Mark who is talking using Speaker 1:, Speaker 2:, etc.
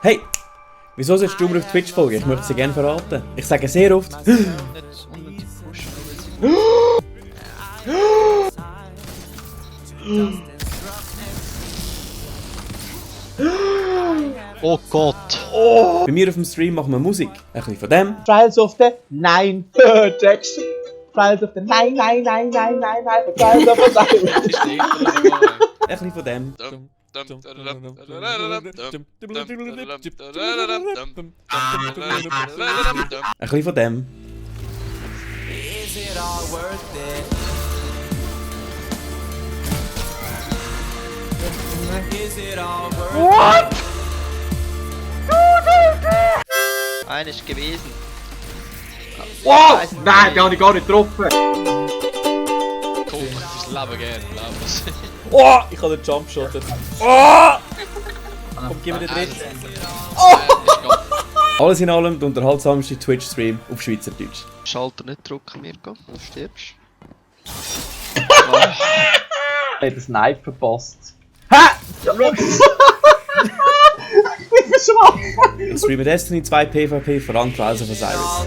Speaker 1: Hey! Wieso sollst du mir auf Twitch folgen? Ich möchte sie gerne verraten. Ich sage sehr oft.
Speaker 2: Oh Gott!
Speaker 1: Oh. Bei mir auf dem Stream machen wir Musik. Ein bisschen von dem.
Speaker 3: Trials of the Nine Protection. Trials of the Nine. Trials of the Nine.
Speaker 1: Ein bisschen von dem. Ein bisschen von dem.
Speaker 3: What?
Speaker 2: Einer ist gewesen.
Speaker 3: Wow! Nein, die habe ich gar nicht getroffen.
Speaker 2: Komm, fürs Leben gerne, glaub ich.
Speaker 1: Oh! Ich habe den Jumpshot. Oh! Komm, gib mir den dritten. Alles in allem der unterhaltsamste Twitch-Stream auf Schweizerdeutsch.
Speaker 2: Schalter nicht drücken, Mirko, du stirbst.
Speaker 3: Ich habe den Snipe verpasst. Ha! Ich bin schwach!
Speaker 1: Ich streame Destiny 2 PvP, vor allem Trials of Osiris.